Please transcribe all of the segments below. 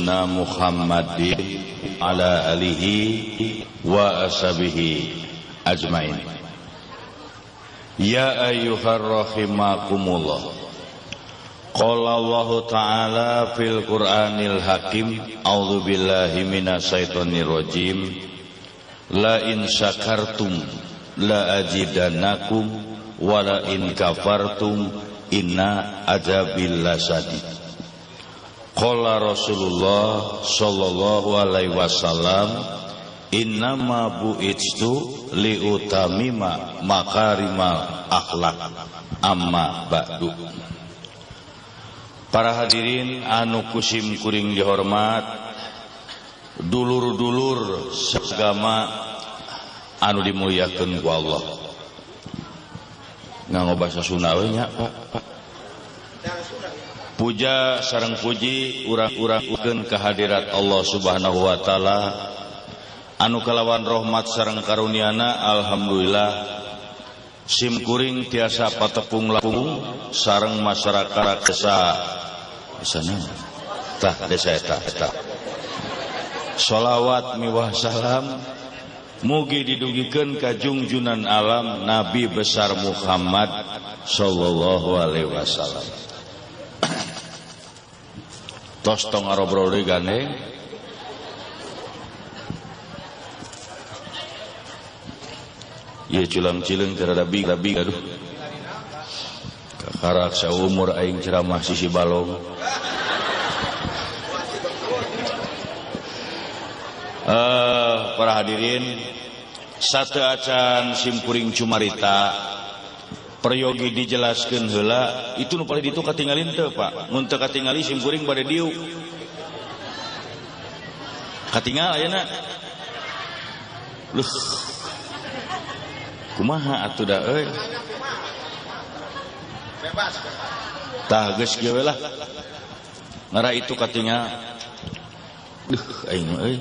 Sayyidina Muhammadin ala alihi wa ashabihi ajmain. Ya ayyuhar rahimakumullah. Qala Allah Ta'ala fil Qur'anil Hakim, a'udzu billahi minasyaitonir rajim. La in syakartum la azidannakum wa la in kafartum inna adzabil lasadid. Qala Rasulullah sallallahu alaihi wasallam, innama bu'itstu liutamima makarimal akhlak, amma ba'du. Para hadirin anu kusim kuring dihormat, dulur-dulur seagama anu dimuliakeun ku Allah. Nganggo basa Sunda we nya, Pak. Puja sareng puji urang-urangkeun kehadirat Allah Subhanahu wa taala anu kalawan rahmat sareng karuniana, alhamdulillah sim kuring tiasa patepung lapung sareng masyarakat desa sana tah desa eta eta. Sholawat miwah salam mugi didugikeun ka jungjunan alam Nabi besar Muhammad sallallahu alaihi wasallam. Tos tong ngarobrol deui gandeng. Ieu culang cileung teu rada big aduh. Kakarak saumur aing ceramah sisi balong. Para hadirin, satu acan simkuring cumarita peryogi dijelaskeun heula, itu nu paling ditu katingalin teu, Pak. Mun teu katingali simkuring bade diuk. Katingal ayeuna. Luh. Kumaha atuh da euy? Tah geus kieu we lah. Ngara itu katingal. Duh aing mah euy.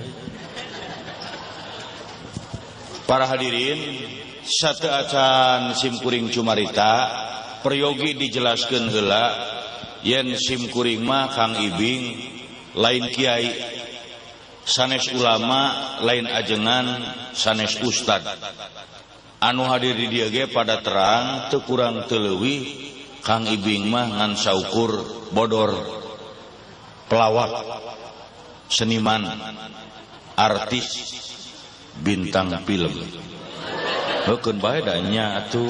Para hadirin, satu acan simkuring cumarita peryogi dijelaskeun heula yen simkuring mah Kang Ibing lain kiai, sanes ulama, lain ajengan, sanes ustad. Anu hadir di dieu ge pada terang teu kurang teu leuwih Kang Ibing mah ngan saukur bodor, pelawak, seniman, artis, bintang film. Heukeun bae da nya atuh.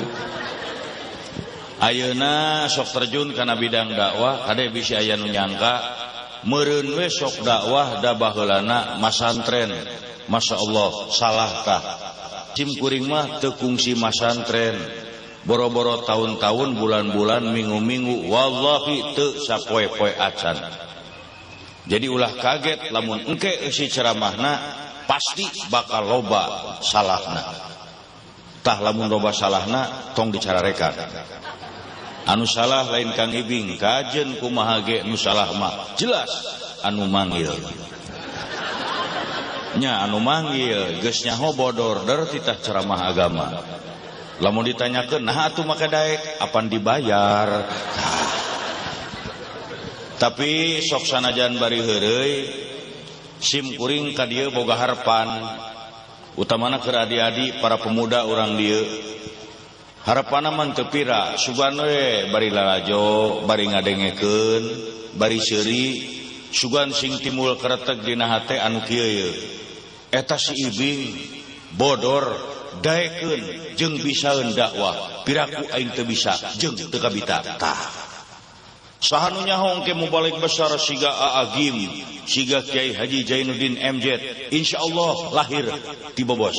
Ayeuna sok terjun kana bidang dakwah, kade bisi aya nu nyangka meureun we sok dakwah da baheulana masantren. Masya Allah, salah tah. Sim kuring mah teu kungsi masantren. Boro-boro tahun-tahun, bulan-bulan, minggu-minggu, wallahi teu sapoe-poe acan. Jadi ulah kaget lamun engke eusi ceramahna pasti bakal loba salahna. Tah lamun loba salahna tong dicararekan. Anu salah lain Kang Ibing, kajen kumaha ge nu salah mah jelas anu manggil. Nya anu manggil geus nyaho bodor der titah ceramah agama. Lamun ditanyakeun nah atuh make daek apan dibayar. Tah. Tapi sok sanajan bari heureuy sim kuring ka dieu boga harepan, utamana keur adi-adi para pemuda urang dieu. Harepanna mah teu pira, sugan we bari lalajo, bari ngadengekeun, bari seuri, sugan sing timbul kereteg dina hate anu kieu ye. Eta si Ibing bodor daekeun jeung bisaeun dakwah, piraku aing teu bisa jeung teu kabita. Tah. Saha nu nyaho engke mubalig besar siga Aa Gim, siga Kiai Haji Jainuddin MZ, insyaallah lahir di Bobos.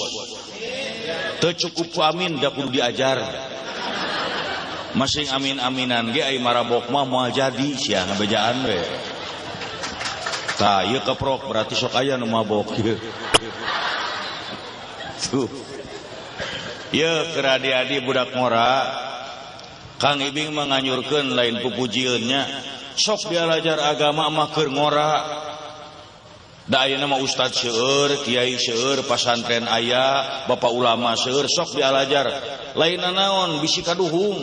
Teu cukup ku amin da kudu diajar. Masing amin-aminan ge ai marabok mah moal jadi sia ngabejaan we. Tah ieu keprok berarti sok aya nu mabok ieu. Tuh. Ieu keur adi-adi budak ngora, Kang Ibing manganyurkeun lain pupujieun nya, sok dialajar agama mah keur ngora. Da ayeuna mah ustad seueur, kiai seueur, pasantren aya, bapak ulama seueur, sok dialajar. Lain naon bisi kaduhung.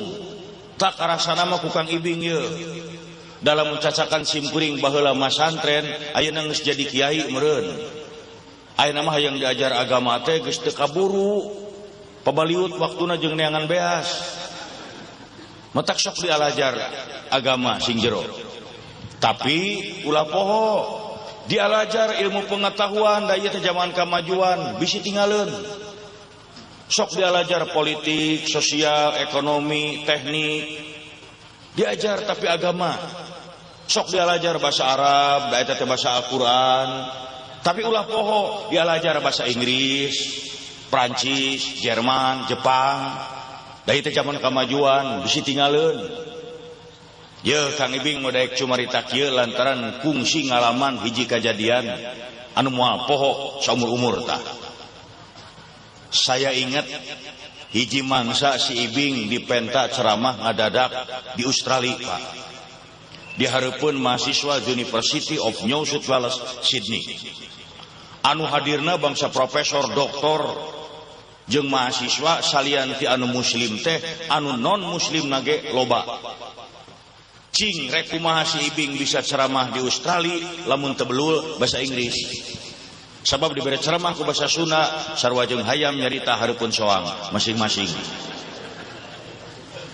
Tak karasana mah ku Kang Ibing ieu. Dalam cacakan simkuring baheula masantren ayeuna geus jadi kiai meureun. Ayeuna mah hayang diajar agama teh geus teu kaburu. Pabaliut waktuna jeung neangan beas. Matak sok dialajar agama sing jero. Tapi ulah poho dialajar ilmu pengetahuan da ieu teh zaman kamajuan bisi tingaleun. Sok dialajar politik, sosial, ekonomi, teknik. Diajar tapi agama. Sok dialajar bahasa Arab, da eta teh bahasa Al-Qur'an. Tapi ulah poho dialajar bahasa Inggris, Prancis, Jerman, Jepang. Da ieu teh zaman kamajuan bisi tingaleun. Ye Kang Ibing modaek cumarita kieu lantaran kungsi ngalaman hiji kajadian anu moal poho saumur-umur tah. Saya ingat hiji mangsa si Ibing dipenta ceramah ngadadak di Australia, Pak. Di hareupeun mahasiswa University of New South Wales, Sydney. Anu hadirna bangsa profesor, doktor jeung mahasiswa salian ti anu muslim teh anu non muslim nage loba. Cing rek kumaha si Ibing bisa ceramah di Australia lamun teu belul bahasa Inggris. Sabab dibere ceramah ku bahasa Sunda sarua jeung hayam nyarita hareupeun soang masing-masing.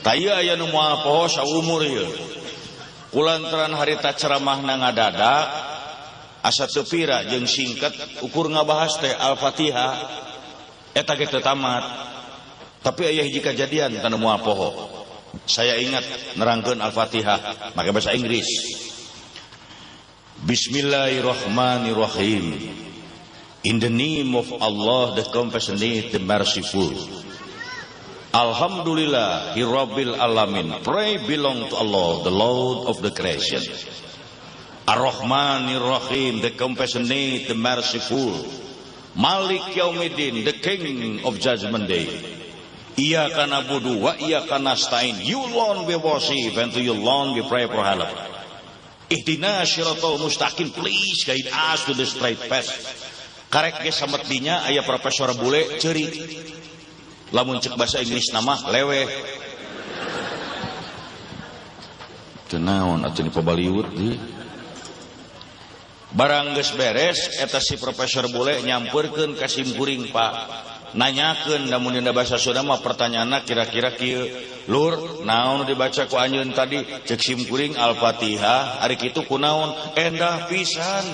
Tah ieu aya nu moal poho saumur ieu. Kulantaran harita ceramahna ngadadak asa teu pira jeung singkat ukur ngabahas teh Al-Fatihah eta ge teu tamat. Tapi aya hiji kajadian tanu moal poho. Saya ingat nerangkeun Al-Fatihah make bahasa Inggris. Bismillahirrahmanirrahim. In the name of Allah, the compassionate, the merciful. Alhamdulillah, Rabbil Alamin. Pray belong to Allah, the Lord of the creation. Ar-Rahmanir Rahim, the compassionate, the merciful. Malik Yaumiddin, the King of Judgment Day. Iyyaka na'budu wa iyyaka nasta'in. You alone we worship and to you alone we pray for help. Ihdinas siratal mustaqim, please guide us to the straight path. Karek ge samet dinya aya profesor bule ceurik. Lamun cek bahasa Inggris nama leweh. Teu naon atuh ni pabaliut deui. Barang geus beres eta si profesor bule nyampeurkeun ka simkuring, Pak. Nanyakeun lamun dina bahasa Sunda mah pertanyaanna kira-kira kieu. Lur, naon dibaca ku anjeun tadi? Cek simkuring Al-Fatihah, ari kitu kunaon? Endah pisan.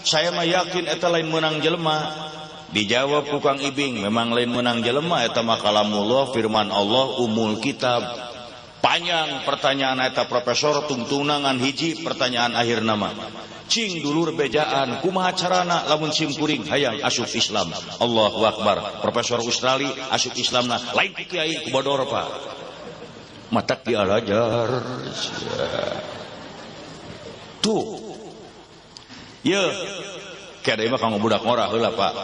Saya mah yakin eta lain meunang jelema. Dijawab ku Kang Ibing, memang lain meunang jelema eta mah kalamullah, firman Allah, umul kitab. Panjang pertanyaan eta profesor tungtunangan hiji pertanyaan akhir nama. Cing dulur bejaan kumaha carana lamun simkuring hayang asup Islam. Allahu Akbar. Profesor Australia asup Islamna lain ku kiai ku bodor, Pak. Matak dialajar. Tuh. Ye, kada mah kanggo budak ngora heula, Pak.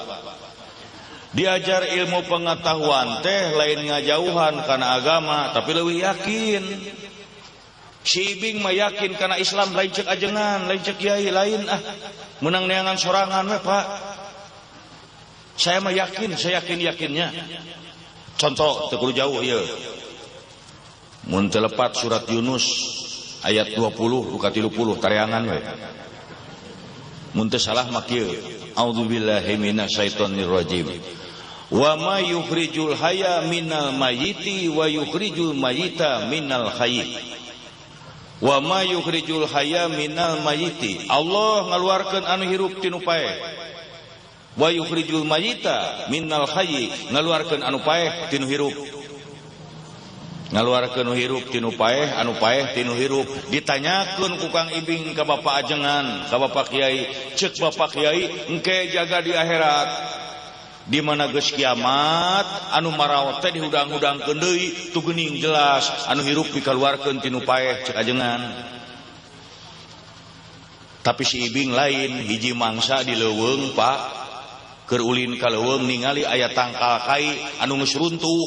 Diajar ilmu pengetahuan teh lain ngajauhan kana agama, tapi leuwih yakin. Si Ibing mah yakin kana Islam lain cek ajengan, lain cek kiai, lain ah. Menang neangan sorangan we, Pak. Saya mah yakin, saya yakin-yakinnya. Contoh teu kudu jauh ieu. Mun teu lepat surat Yunus ayat 20 ka 30 tareangan we. Mun teu salah mah kieu. A'udzubillahi minasyaitonir rajim. Wa ma yukhrijul hayya minal mayyiti wa yukhrijul mayyita minal hayy. Wa ma yukhrijul hayya minal mayyiti. Allah ngaluarkeun anu hirup tinu paeh. Wa yukhrijul mayyita minal hayy, ngaluarkeun anu paeh tinu hirup. Ngaluarkeun nu hirup tinu paeh, anu paeh tinu hirup. Ditanyakeun ku Kang Ibing ka Bapak Ajengan, ka Bapak Kiai. Ceuk Bapak Kiai, engke jaga di akhirat. Di mana geus kiamat, anu maraot teh dihudang-hudangkeun deui, tu geuning jelas anu hirup dikaluarkeun tinu paeh ceuk ajengan. Tapi si Ibing lain, hiji mangsa di leuweung, Pak. Keur ulin ka leuweung ningali aya tangkal kai anu geus runtuh,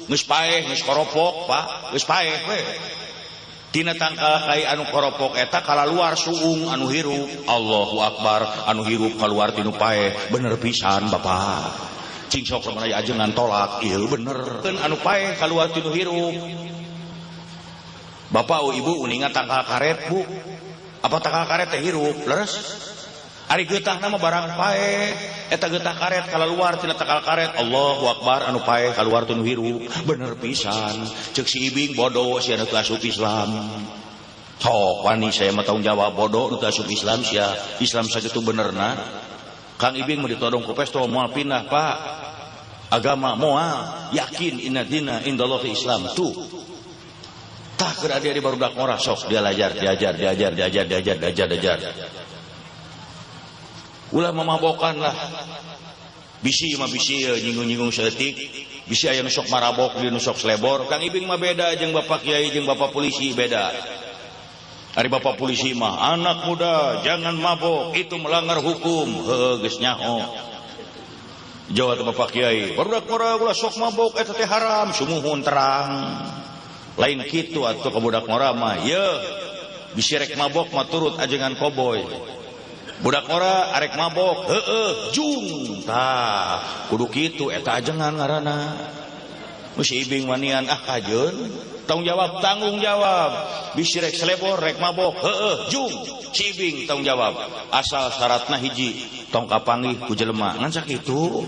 geus paeh, geus koropok, Pak, geus paeh we. Tina tangkal kai anu koropok eta kalaluar suung anu hirup. Allahu Akbar, anu hirup kaluar tinu paeh. Bener pisan Bapak. Cing sok lamun aya ajengan tolak, ieu bener. Anu paeh kaluar tinu hirup. Bapak ibu uninga tangkal karet bu. Apa tangkal karet teh hirup leres? Ari getah nama barang pae. Eta getah karet kaluar tina tangkal karet. Allahu akbar anu pae kaluar teu hirup. Bener pisan. Ceuk si Ibing bodoh sia nu teu asup Islam. Sok wani saya mah tanggung jawab bodoh nu teu asup Islam sia. Islam sakitu benerna. Kang Ibing mah ditodong ku pesto moal pindah Pak. Agama moal yakin inna dina indallahi Islam tuh. Tah keur adi-adi barudak ngora sok dia lajar, diajar, diajar, diajar, diajar, diajar, diajar. Ulah memabokan lah. Bisi mah bisi nyinggung-nyinggung saeutik, bisi aya nu sok marabok, di nu sok selebor. Kang Ibing mah beda jeung bapak kiai jeung bapak polisi beda. Ari bapak polisi mah anak muda jangan mabok, itu melanggar hukum. Heuh geus nyaho. Jawa teh bapak kiai, barudak ngora ulah sok mabok eta teh haram, sumuhun terang. Lain kitu atuh ka budak ngora mah, yeuh bisi rek mabok mah turut ajengan koboy. Budak ngora arek mabok, heueuh jung tah kudu kitu eta ajengan ngaranna. Nu si Ibing wanian ah kajeun, tanggung jawab tanggung jawab. Bisi rek selebor rek mabok, heueuh jung si Ibing tanggung jawab. Asal syaratna hiji, tong kapanggih ku jelema. Ngan sakitu.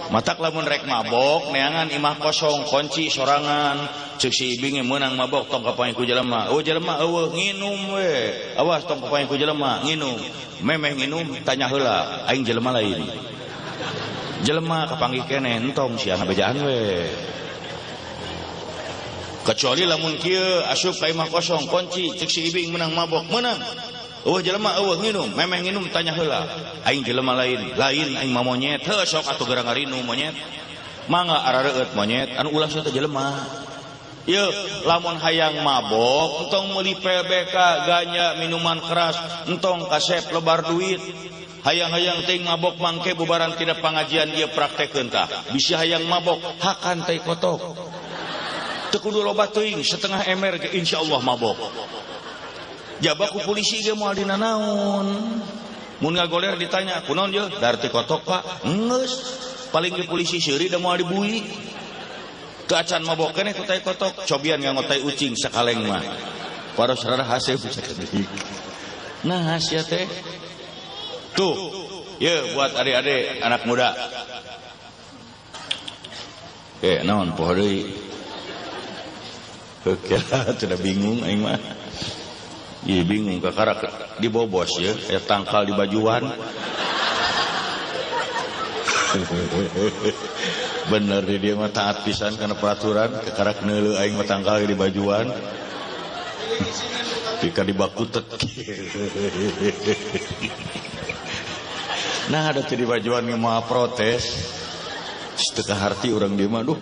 Matak lamun rek mabok neangan imah kosong kunci sorangan ceuk si Ibing meunang mabok tong kapanggih ku jelema. Eueuh jelema eueuh nginum we. Awas tong kapanggih ku jelema nginum. Memeh nginum tanya heula aing jelema lain. Jelema kapanggih keneh entong sia ngabejaan we. Kecuali lamun kieu asup ka imah kosong kunci ceuk si Ibing meunang mabok meunang. Eueuh jelema eueuh nginum, memeh nginum tanya heula. Aing jelema lain, lain aing mah monyet. Heuh sok atuh gerang ngarinu monyet. Mangga arareueut monyet anu ulah teh jelema. Yeuh, lamun hayang mabok entong meuli PBK ganja minuman keras, entong kasep lebar duit. Hayang-hayang teuing mabok mangke bubaran tina pangajian ieu praktekeun tah. Bisi hayang mabok hakan teh kotok. Teu kudu loba teuing setengah ember ge insyaallah mabok. Jaba ku polisi ge moal dina naon. Mun ngagoler ditanya, "Kunaon ye?" Dar teh kotok, Pak. Geus. Paling ge polisi seuri da moal dibui. Teu acan mabok keneh ku tai kotok, cobian nganggo tai ucing sakaleng mah. Paros rada haseup sakedik. Nah, sia teh. Tuh, ye buat adik-adik anak muda. Naon poho deui. Heuh, sudah bingung aing mah. Iya bingung kakarak dibobos ya, ya tangkal di bajuan. Bener dia mah taat pisan karena peraturan, kakarak neuleuh aing mah tangkal di bajuan. Pika dibakutet. Nah ada teh di bajuan mah protes. Teu kaharti urang dia mah duh.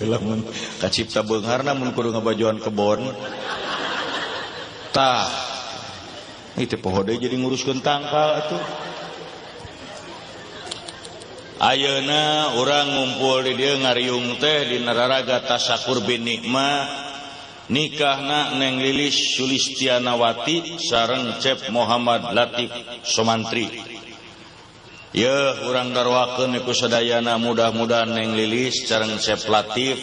Lamun kacipta beungharna mun kudu ngabajuan kebon. Tah itu poho deui jadi nguruskeun tangkal atuh. Ayeuna urang ngumpul di dieu ngariung teh di nararaga tasakur bin nikmah nikahna Neng Lilis Sulistianawati sareng Cep Muhammad Latif Somantri. Yeuh urang darwakeun ku sadayana mudah-mudahan Neng Lilis sareng Cep Latif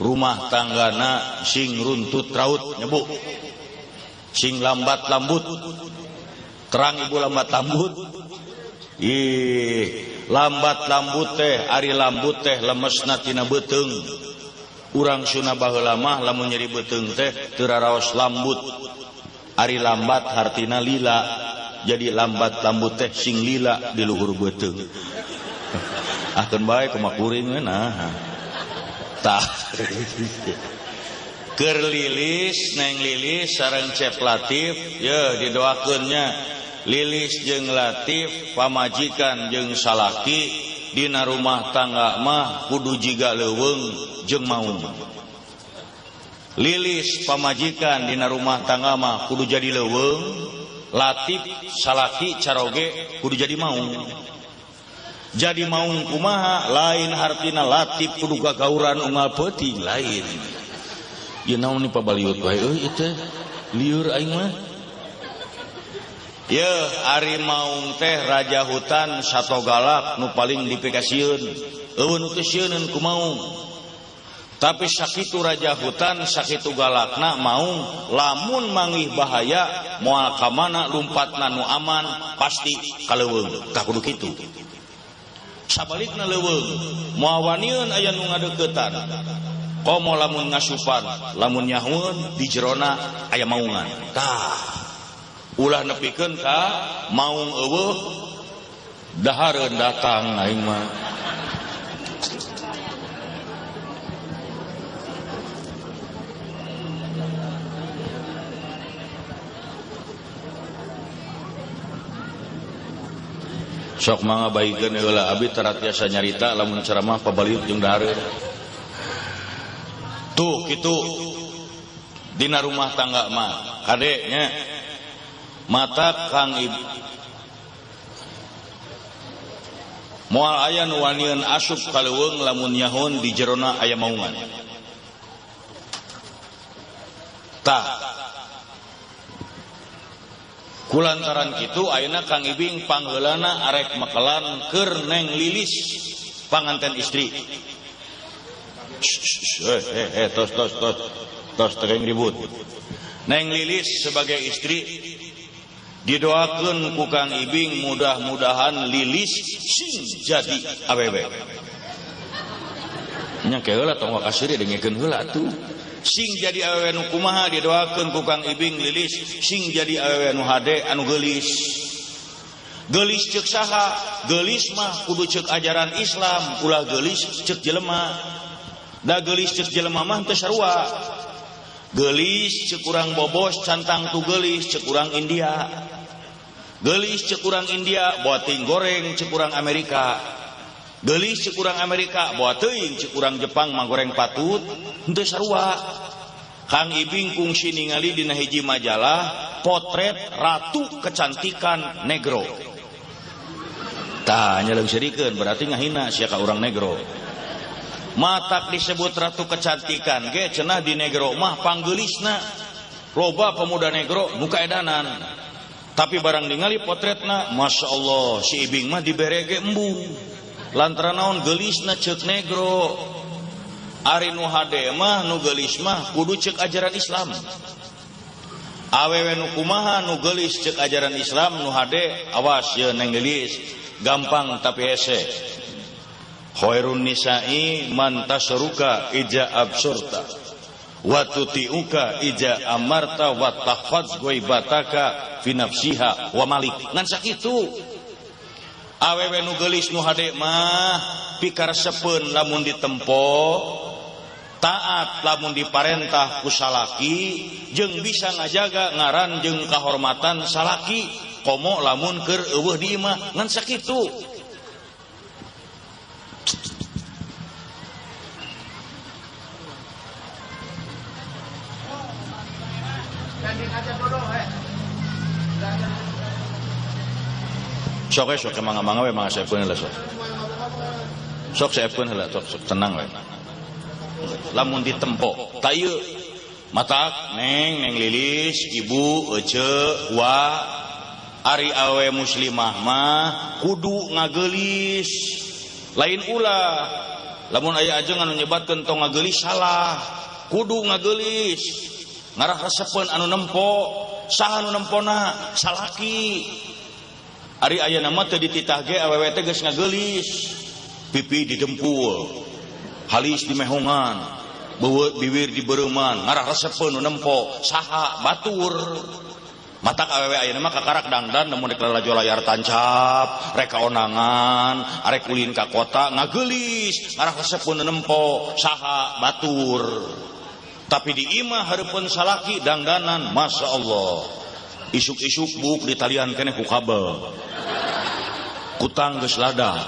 rumah tanggana sing runtut raut nyebu. Sing lambat lambut. Terang ibu lambat lambut. Ih, lambat lambut teh ari lambut teh lemesna tina beuteung. Urang Sunda baheula mah lamun nyeri beuteung teh teu raraos lambut. Ari lambat hartina lila. Jadi lambat lambut teh sing lila di luhur beuteung. Akeun bae kumaha kuring we nah. Tah. Keur Lilis Neng Lilis sareng Cep Latif yeuh didoakeun nya. Lilis jeung Latif pamajikan jeung salaki dina rumah tangga mah kudu jiga leuweung jeung maung. Lilis pamajikan dina rumah tangga mah kudu jadi leuweung, Latif salaki caroge kudu jadi maung. Jadi maung kumaha lain hartina Latif kudu gagauran unggal peuting lain. Ieu naon ni pabaliut wae euy ieu teh lieur aing mah. Yeuh ari maung teh raja hutan sato galak nu paling dipikasieun. Eueuh nu teu sieuneun ku maung. Tapi sakitu raja hutan sakitu galakna maung lamun manggih bahaya moal ka mana lumpatna nu aman pasti ka leuweung. Tah kudu kitu. Sabalikna leuweung moal waniun aya nu ngadeuketan. Komo lamun ngasupan, lamun nyahueun di jerona aya maungan. Tah ulah nepikeun ka maung eueuh dahareun datang aing mah. Sok mangga baikeun heula abi tara tiasa nyarita lamun ceramah pabaliut jeung dahareun. Tuh kitu dina rumah tangga mah kade nya mata Kang Ibu moal aya nu wanian asup ka leuweung lamun nyahun di jerona aya maungan. Tah kulantaran kitu ayeuna Kang Ibing pangheulana arek mekelan keur Neng Lilis panganten istri. Tos tos tos tos teu ribut. Neng Lilis sebagai istri didoakeun ku Kang Ibing mudah-mudahan Lilis sing jadi awewe. Nya ke heula tong wakasiri dengekeun heula atuh. Sing jadi awewe nu kumaha didoakeun ku Kang Ibing Lilis sing jadi awewe nu hade anu geulis. Geulis ceuk saha? Geulis mah kudu ceuk ajaran Islam, ulah geulis ceuk jelema. Da geulis ceuk jelema mah teu sarua. Geulis ceuk urang bobos cantang tu geulis ceuk urang India. Geulis ceuk urang India boa teuing goreng ceuk urang Amerika. Geulis ceuk urang Amerika boa teuing ceuk urang Jepang mah goreng patut henteu sarua. Kang Ibing kungsi ningali dina hiji majalah potret ratu kecantikan negro. Tah nya leungseurikeun berarti ngahina sia ka urang negro. Matak disebut ratu kecantikan ge cenah di negro mah panggeulisna. Loba pemuda negro nu kaedanan. Tapi barang ningali potretna Masya Allah si Ibing mah dibere ge embung. Lantaran naon geulisna ceuk negro. Ari nu hade mah nu geulis mah kudu ceuk ajaran Islam. Awewe nu kumaha nu geulis ceuk ajaran Islam nu hade awas ye Neng Lilis gampang tapi hese. Khairun nisa'i man tasruka ija absurta wa tuti'uka ija amarta wa tahfaz ghaibataka fi nafsiha wa malik. Ngan sakitu. Awewe nu geulis nu hade mah pikaresepeun lamun ditempo, taat lamun diparentah ku salaki, jeung bisa ngajaga ngaran jeung kahormatan salaki, komo lamun keur eueuh di imah. Ngan sakitu. Sok sok mangga-mangga we mangga saepkeun heula sok. Sok saepkeun heula sok sok tenang we. Lamun ditempo ta ieu matak Neng Neng Lilis ibu ece wa ari awe muslimah mah kudu ngageulis. Lain ulah lamun aya ajengan anu nyebatkeun tong ngageulis salah. Kudu ngageulis. Ngarah resepeun anu nempo, saha anu nempona? Salaki. Ari ayeuna mah teu dititah ge awewe teh geus ngageulis. Pipi didempul, halis dimehongan, beuweut bibir dibereuman, ngarah resepeun nu nempo, saha? Batur. Matak awewe ayeuna mah kakarak dangdan lamun rek lalajo layar tancap, rek kaonangan, arek ulin ka kota ngageulis, ngarah resepeun nu nempo, saha? Batur. Tapi di imah hareupeun salaki dangdanan, Masya Allah. Isuk-isuk buk ditalian keneh ku kabel. Kutang geus lada.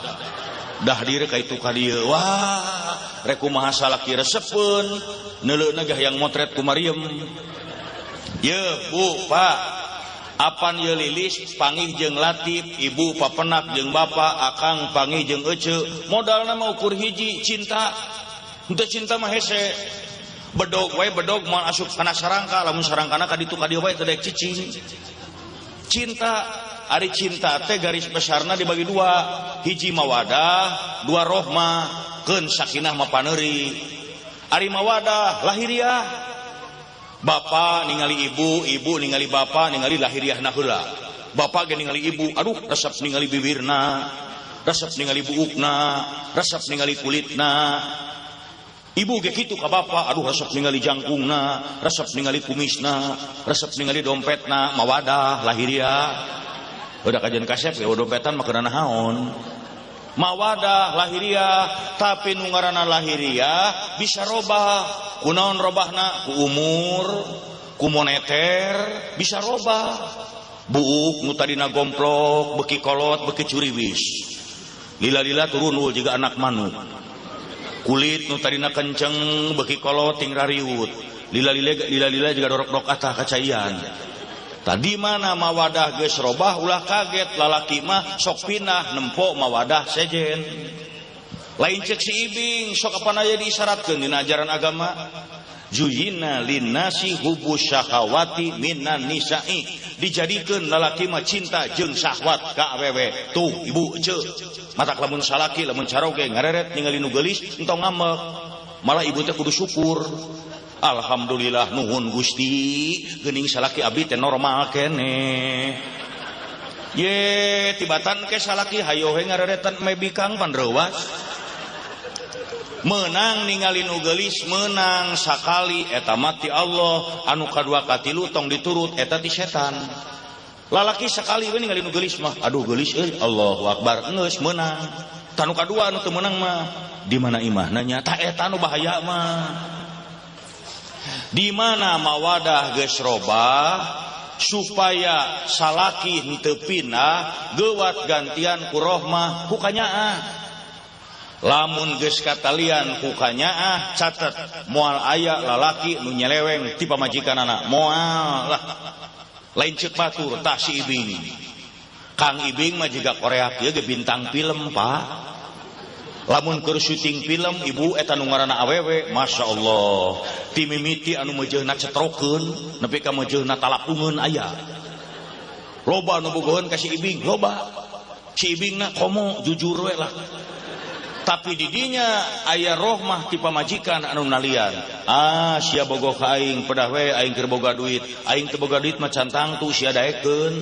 Dah diri ka itu ka dieu. Wah, rek kumaha salaki resepeun, neuleuna gah yang motret ku Mariam. Ye, Bu, Pak. Apan ye Lilis pangih jeung Latif, ibu papenak jeung bapak, akang pangih jeung ece. Modalna mah ukur hiji, cinta. Henteu cinta mah hese. Bedog wae bedog moal asup kana sarangka, lamun sarangkana ka ditu ka dieu wae teu daek cicing. Cinta, ari cinta teh garis besarna dibagi dua, hiji mawadah, dua rohmah, keun sakinah mah paneuri. Ari mawadah lahiriah. Bapak ningali ibu, ibu ningali bapak, ningali lahiriahna heula. Bapak ge ningali ibu, aduh resep ningali bibirna, resep ningali buukna, resep ningali kulitna. Ibu ge kitu ka bapak, aduh resep ningali jangkungna, resep ningali kumisna, resep ningali dompetna, mawadah lahiriah. Udah kajian kasep ya dompetan mah keuna naon. Mawadah lahiriah, tapi nu ngaranna lahiriah bisa robah. Kunaon robahna? Ku umur, ku moneter bisa robah. Buuk nu tadina gomplok, beki kolot, beki curiwis. Lila-lila turun jiga anak manuk. Kulit nu tadina kenceng, beki kolot ting rariut. Lila-lila juga dorok-dorok atah kacaian. Tadi mana mawadah geus robah ulah kaget, lalaki mah sok pinah nempo mawadah sejen. Lain cek si Ibing sok apana aya diisyaratkeun dina ajaran agama. Zuyina linnasi hubus syahawati minan nisa'i. Dijadikeun lalaki mah cinta jeung syahwat ka awewe. Tuh ibu ceu matak lamun salaki lamun caroge ngareret ningali nu geulis entong ngambek. Malah ibu teh kudu syukur. Alhamdulillah nuhun Gusti geuning salaki abdi teh normal keneh. Ye tibatan ke salaki hayo he ngareretan me bikang pan reuwas. Menang ningali nu geulis menang sakali eta mah ti Allah, anu kadua katilu tong diturut eta ti setan. Lalaki sakali we ningali nu geulis mah aduh geulis euy Allahu akbar geus meunang. Tah nu kadua anu teu meunang mah di mana imahna nya tah eta nu bahaya mah. Di mana mawadah geus robah supaya salaki henteu pindah geuwat gantian ku rohmah ku kanyaah. Lamun geus katalian ku kanyaah catet moal aya lalaki nu nyeleweng ti pamajikanana moal lah. Lain ceuk batur tah si Ibing. Kang Ibing mah jiga Korea kieu ge bintang film Pak. Lamun keur syuting film ibu eta nu ngaranna awewe Masya Allah ti mimiti anu meujeuhna cetrokeun nepi ka meujeuhna talapungeun aya. Loba nu bogoheun ka si Ibing loba. Si Ibingna komo jujur we lah. Tapi didinya aya rohmah ti pamajikan anu nalian. Ah sia bogoh ka aing pedah we aing keur boga duit. Aing teu boga duit mah can tangtu sia daekeun.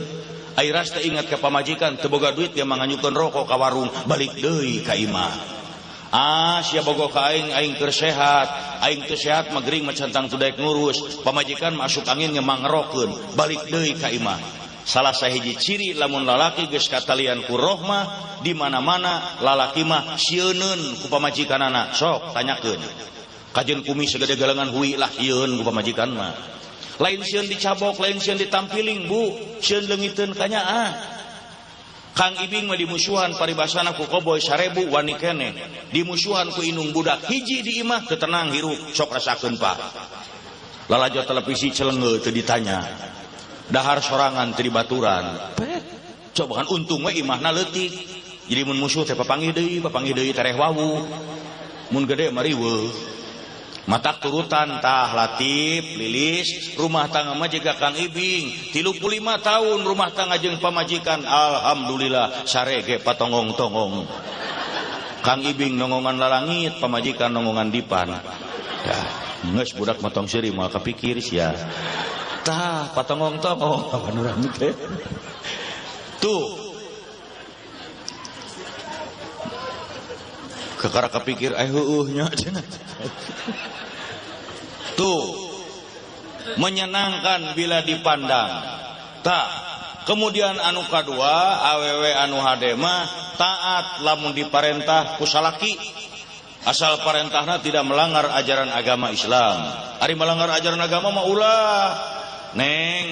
Airas teh ingat ka pamajikan teu boga duit dia manganyukeun rokok ka warung balik deui ka imah. Ah sia bogoh ka aing aing keur sehat. Aing teu sehat mah gering mah can tangtu daek ngurus. Pamajikan masuk angin ge mangerokeun balik deui ka imah. Salah sahiji ciri lamun lalaki geus katalian ku rohmah di mana-mana lalaki mah sieuneun ku pamajikanana. Sok tanyakeun. Kajeun kumis sagede galengan hui lah sieun ku pamajikan mah. Lain sieun dicabok, lain sieun ditampiling bu, sieun leungiteun kanyaah. Kang Ibing mah dimusuhan paribasana ku koboy 1000 wani keneh. Dimusuhan ku inung budak hiji di imah teu tenang hirup sok rasakeun Pak. Lalajo televisi celengeu teu ditanya. Dahar sorangan teu dibaturan. Coba kan untung we imahna leutik. Jadi mun musuh teh papanggih deui tereh wawu. Mun gede mah riweuh. Matak turutan tah Latif Lilis rumah tangga mah jiga Kang Ibing 35 tahun rumah tangga jeung pamajikan alhamdulillah sarege patongong-tongong. Kang Ibing nongongan lalangit pamajikan nongongan dipan. Ya geus budak mah tong seuri moal kapikir sia. Tah patongong-tongong kapan urang teh. Tuh kakara kapikir heueuh nya cenah. Tuh menyenangkan bila dipandang. Tak kemudian anu kadua awewe anu hade mah taat lamun diparentah ku salaki asal parentahna tidak melanggar ajaran agama Islam. Ari melanggar ajaran agama mah ulah. Neng,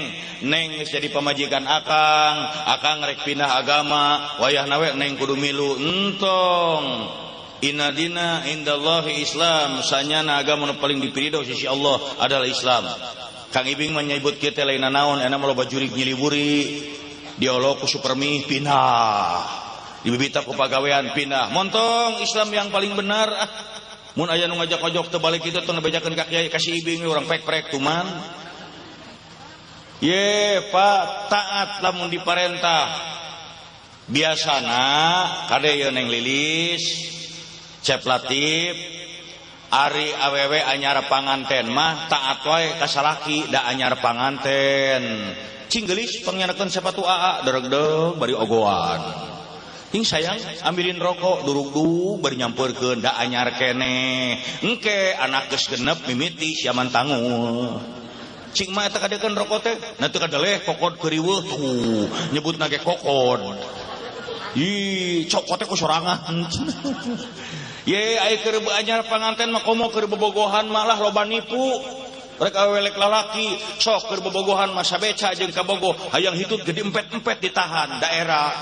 neng geus jadi pamajikan akang, akang rek pindah agama, wayahna we neng kudu milu entong. Inna dina indallahi Islam, sanyana agama nu paling dipiridho sisi Allah adalah Islam. Kang Ibing mah nyebut kieu teh lain naon, enak mah loba jurig nyiliburi, diolok ku supermi pindah, dibibita ku pagawean pindah. Montong Islam yang paling benar ah. Mun aya nu ngajak-ngajok teu balik kitu tong ngabejakeun ka kiai ka si Ibing urang pek-prek tuman. Ye Pak, taat lamun diparentah. Biasana kade ye Neng Lilis, Cep Latif, Ari awewe anyar panganten mah taat wae ka salaki da anyar panganten. Cing geulis pangyanakeun sepatu aa deregdeg bari ogoan. Ing sayang ambilin rokok durugdug bari nyampeurkeun da anyar keneh. Engke anak geus genep mimiti siaman tangul. Cing mah eta kadekeun rokok teh, na teu kadeleh kokod keuriweuh tuh nyebutna ge kokod. Ih, cokot teh ku sorangan. Ye ai keur anyar panganten mah komo keur bobogohan malah loba nipu. Rek awelek lalaki sok keur bobogohan mah sabeca jeung kabogoh hayang hitut gede empet-empet ditahan daerah.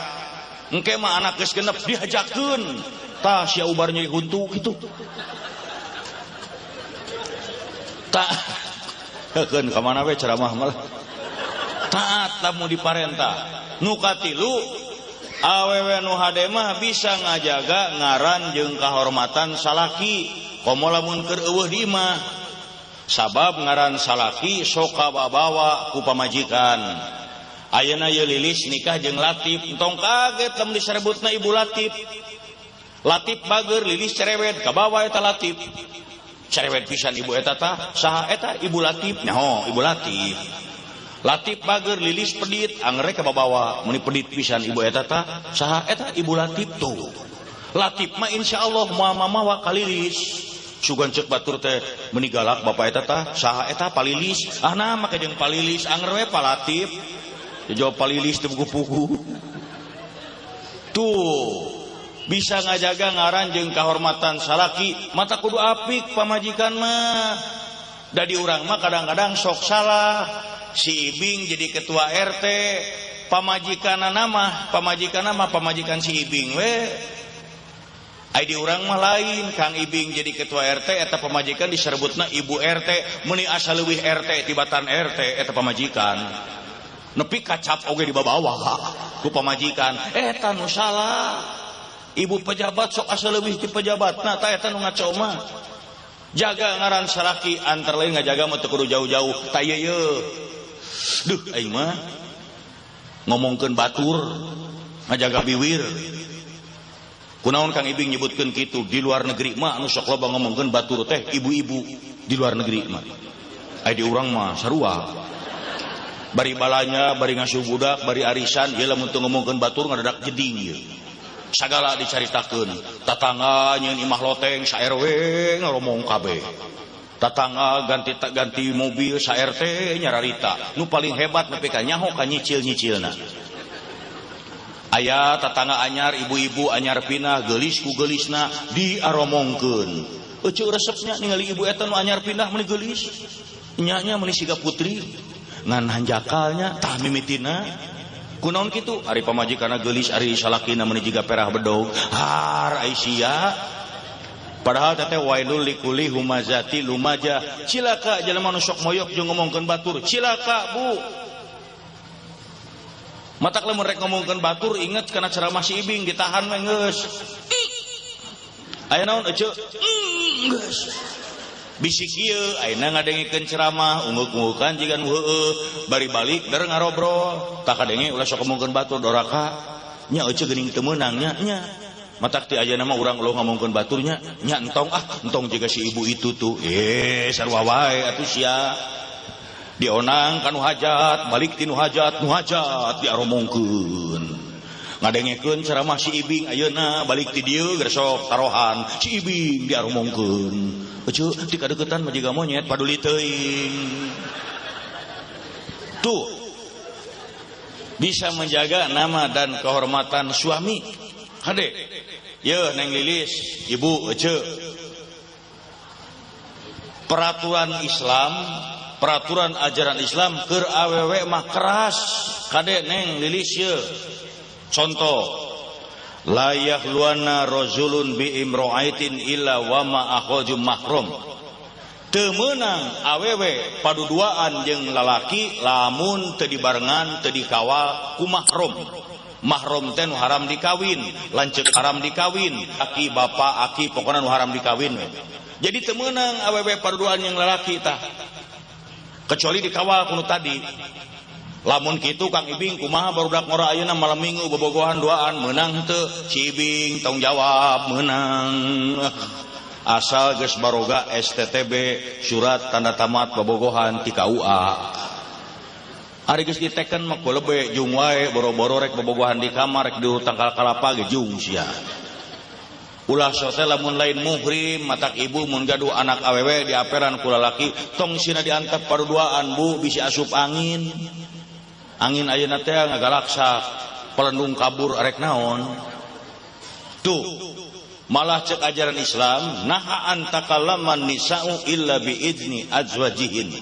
Engke mah anak geus genep dihajakeun. Tah sia ubar nyeri huntu kitu. Tah keun ka mana we ceramah malah. Taat lamun diparentah. Nu katilu awewe nu hade mah bisa ngajaga ngaran jeung kahormatan salaki komo lamun keur eueuh di imah. Sabab ngaran salaki sok kababawa ku pamajikan. Ayeuna ieu Lilis nikah jeung Latif, entong kaget lamun diserebutna Ibu Latif. Latif bager, Lilis cerewet, kabawa eta Latif. Cerewet pisan ibu eta tah, saha eta Ibu Latif? Nyaho, Ibu Latif. Latif bager, Lilis pedit, angere kababawa, meuni pedit pisan ibu eta tah, saha eta Ibu Latif tuh. Latif mah insyaallah moal mamawa ka Lilis. Sugan ceuk batur teh meuni galak bapak eta tah, saha eta Palilis. Ah nah make jeung Palilis, anger we Pa Latif. Jawab Palilis teu pugu-pugu. Tuh bisa ngajaga ngaran jeung kahormatan salaki, mata kudu apik pamajikan mah. Da di urang mah kadang-kadang sok salah. Si Ibing jadi ketua RT, pamajikanna mah, pamajikanna mah pamajikan si Ibing we. Ai di urang mah lain, Kang Ibing jadi ketua RT eta pamajikan diserebutna ibu RT, meuni asa leuwih RT tibatan RT eta pamajikan. Nepi kacap oge dibabawa ku pamajikan, eta nu salah. Ibu pejabat sok asa leuwih ti pejabatna, tah eta nu ngaco mah. Jaga ngaran salaki antara lain ngajaga mah teu kudu jauh-jauh, tah ieu ye. Duh aing mah ngomongkeun batur ngajaga biwir. Kunaon Kang Ibing nyebutkeun kitu, di luar negeri mah anu sok loba ngomongkeun batur teh ibu-ibu di luar negeri mah. Ai di urang mah sarua. Bari balanya, bari ngasuh budak, bari arisan, ieu lamun teu ngomongkeun batur ngadadak jeding ieu. Sagala dicaritakeun, tatangga nyeun imah loteng sa RW ngaromong kabeh. Tatangga ganti mobil sa RT nyararita. Nu paling hebat nepi ka nyaho ka nyicil-nyicilna. Aya tatangga anyar, ibu-ibu anyar pindah, geulis ku geulisna diaromongkeun. Euceu resepnya ningali ibu eta nu anyar pindah meuni geulis. Nya-nya meuni siga putri, ngan hanjakalnya tah mimitina. Kunaon kitu? Ari pamajikanna geulis, ari salakina meuni jiga perah bedog. Har ai sia. Padahal teteh wailul likuli humazati lumaja. Cilaka jelema nu sok moyok jeung ngomongkeun batur. Cilaka, Bu. Matak lamun rek ngomongkeun batur inget kana ceramah si Ibing ditahan we geus. Aya naon eceu? Geus. Bisik ieu ayeuna ngadengikeun ceramah ungeuk-ungukan jiga nu heueuh bari balik der ngarobrol. Tah kadenge ulah sok ngomongkeun batur doraka. Nya eceu geuning teu meunang nya nya. Matak ti ayeuna mah urang ulah ngomongkeun baturnya nya entong ah entong jiga si ibu itu tuh. Sarua wae atuh sia. Dionang ka nu hajat, balik ti nu hajat, nu hajat diaromongkeun. Ngadengekeun ceramah si Ibing ayeuna balik ti dieu geus sok tarohan si Ibing diaromongkeun. Euceu ti kadeuketan mah jiga monyet paduli teuing. Tuh bisa menjaga nama dan kehormatan suami. Hade. Yeuh Neng Lilis, Ibu eceu. Peraturan Islam, peraturan ajaran Islam keur awewe mah keras. Kade Neng Lilis yeuh. Contoh, la yakhluana rajulun bi imra'atin illa wa ma akhojum mahrum. Teu meunang awewe paduduaan jeung lalaki lamun teu dibarengan teu dikawal ku mahrum. Mahrum teh nu haram dikawin, lanceuk haram dikawin, aki bapak aki pokona nu haram dikawin we. Jadi teu meunang awewe paduduaan jeung lalaki tah. Kecuali dikawal ku nu tadi. Lamun kitu Kang Ibing kumaha barudak ngora ayeuna malam minggu bobogohan duaan meunang teu? Si Ibing tanggung jawab meunang. Asal geus baroga STTB surat tanda tamat bobogohan ti KUA. Ari geus diteken mah kulebe jung wae boro-boro rek bobogohan di kamar rek di tangkal kalapa ge jung sia. Ulah sote lamun lain muhrim matak ibu mun gaduh anak awewe diaperan ku lalaki tong sina diantep paduduaan bu bisi asup angin. Angin ayeuna teh ngagalaksak pelendung kabur arek naon. Tuh malah cek ajaran Islam naha antakallaman nisa'u illa biizni azwajihin.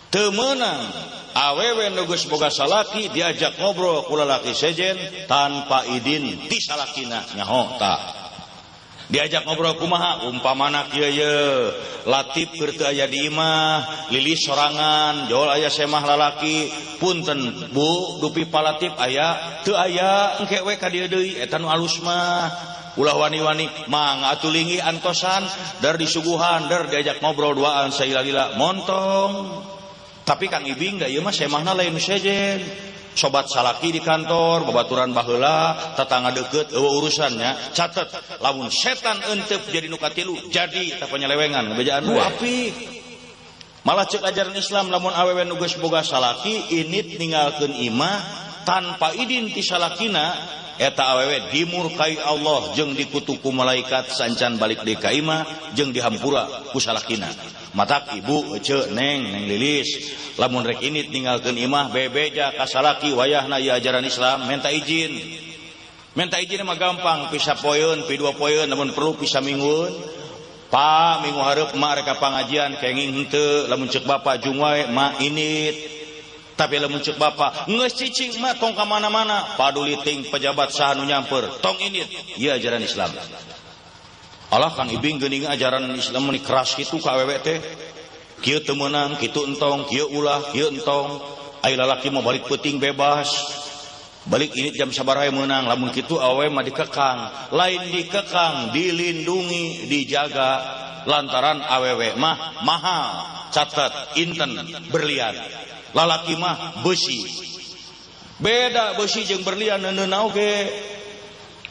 Teu meunang awewe nu geus boga salaki diajak ngobrol ku lalaki sejen tanpa idin ti salakina nyaho tah. Diajak ngobrol kumaha umpamana kieu ye Latif keur teu aya di imah lilis sorangan jol aya semah lalaki punten bu dupi palatif aya teu aya engke we ka dieu deui eta nu alus mah ulah wani-wani mangga atuh linggih antosan der disuguhan der diajak ngobrol duaan saila-lila montong. Tapi Kang Ibing da ieu mah semahna lain sejen. Sobat salaki di kantor, babaturan baheula, tetangga deket, eueuh urusannya. Catet, lamun setan entep jadi nu katilu, jadi tah penyelewengan, bejaan we. Apik. Malah cek ajaran Islam lamun awewe nu geus boga salaki init ninggalkeun imah tanpa idin ti salakina, eta awewe dimurkai Allah jeung dikutuk ku malaikat sancan balik deui ka imah jeung dihampura ku salakina. Matak ibu ece neng neng lilis lamun rek init ninggalkeun imah bebeja ka salaki wayahna ieu ajaran Islam minta izin. Minta izin mah gampang bisa poeun pi dua poeun lamun perlu bisa minggueun. Pa minggu hareup mak rek ka pangajian kenging henteu lamun ceuk bapak jung wae mak init. Tapi lamun ceuk bapak geus cicing mak tong ka mana-mana paduli ting pejabat saha nu nyamper tong init ieu ajaran Islam. Allah Kang Ibing geuning ajaran Islam meni keras kitu ka awewe teh. Kieu teu meunang, kitu entong, kieu ulah, kieu entong. Ai lalaki mah balik peuting bebas. Balik ini jam sabaraha meunang, lamun kitu awewe mah dikekang. Lain dikekang, dilindungi, dijaga lantaran awewe mah mahal, catat inten berlian. Lalaki mah besi. Beda besi jeung berlian neuneuna oge.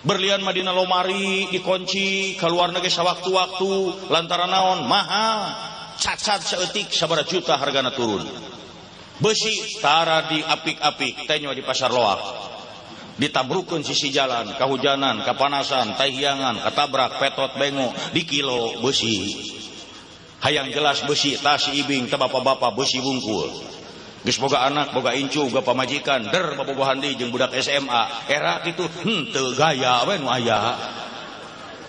Berlian mah dina lomari dikunci kaluarna ge sawaktu-waktu lantaran naon mahal cacat saeutik sabaraha juta hargana turun. Besi tara diapik-apik tenyo di pasar loak ditabrukeun sisi jalan kahujanan kapanasan tahiangan katabrak petot bengo di kilo besi. Hayang jelas besi tas ibing teh bapak-bapak besi bungkul. Geus boga anak, boga incu, boga pamajikan, der bobogohan deui jeung budak SMA. Era kitu henteu gaya we nu aya.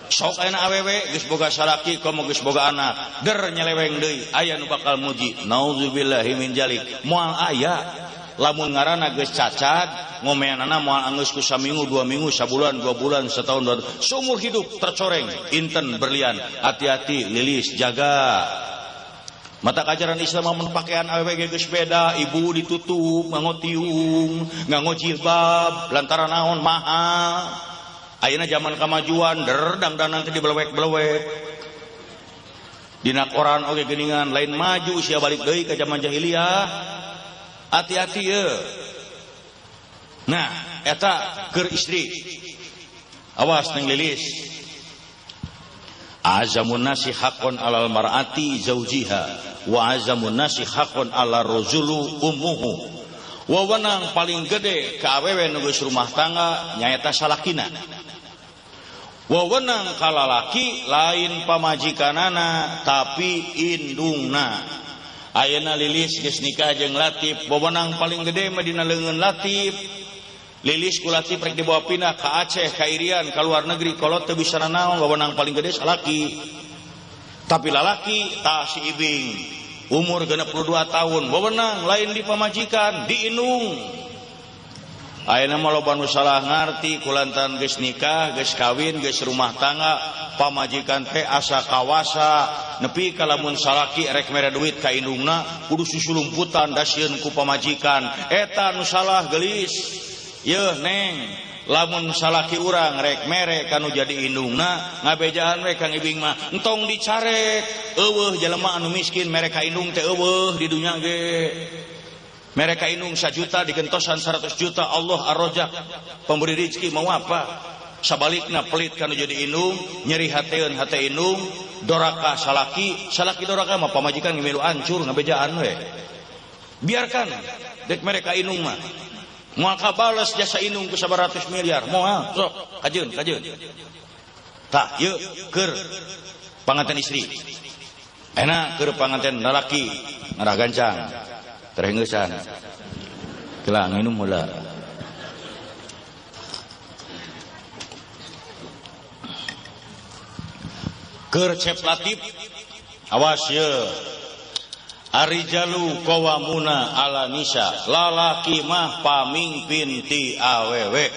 Sok ayeuna awewe geus boga salaki komo geus boga anak, der nyeleweng deui, aya nu bakal muji. Nauzubillahi min jalik. Moal aya. Lamun ngaranna geus cacat, ngomeanana moal anggeus ku saminggu, 2 minggu, sabulan, 2 bulan, setahun, 2 tahun. Seumur hidup tercoreng, inten berlian. Hati-hati, lilis, jaga. Mata ajaran Islam mun pakaian awewe ge geus beda, ibu ditutup, nganggo tiung, nganggo jilbab, lantaran naon mahal. Ayeuna zaman kamajuan, der dangdanan teh dibelewek-belewek. Dina koran oge geuningan lain maju sia balik deui ka zaman jahiliyah. Hati-hati ye. Nah, eta keur istri. Awas neng lilis. Azamun nasi haqqon alal mar'ati zaujiha wa azamun nasi haqqon alal rajulu ummuhu. Wewenang paling gede ka awewe nu geus rumah tangga nyaeta salakina. Wewenang ka lalaki lain pamajikanana tapi indungna. Ayeuna lilis geus nikah jeung Latif, wewenang paling gede mah dina leungeun Latif. Lilis ku Latif rek dibawa pindah ka Aceh, ka Irian, ka luar negeri, kolot teu bisa nanaon, wewenang paling gede salaki. Tapi lalaki tah si Ibing, umur 62 tahun, wewenang lain di pamajikan, di indung. Ayeuna mah loba nu salah ngarti kulantaran geus nikah, geus kawin, geus rumah tangga, pamajikan teh asa kawasa, nepi ka lamun salaki rek mere duit ka indungna kudu susulumputan dasieun ku pamajikan. Eta nu salah geulis. Yeuh neng, lamun salaki urang rek mere kanu jadi indungna, ngabejaan we Kang Ibing mah entong dicarek. Eueuh jelema anu miskin mere ka indung teh eueuh di dunya ge. Mere ka indung 1 juta digentosan 100 juta, Allah Ar-Razzaq pemberi rezeki mau apa. Sabalikna pelit kanu jadi indung, nyeri hateun hate indung, doraka salaki, salaki doraka mah pamajikan milu hancur ngabejaan we. Biarkan dek mereka inung mah. Moal kabales jasa inung ku 100 miliar. Moal sok kajeun kajeun. Tah ieu keur panganten istri. Enak keur panganten lalaki ngarah gancang. Terengeusan. Kelah nginum heula. Keur Cep Latif awas ye. Arijalu qawamuna ala nisa, lalaki mah pamingpin ti awewe.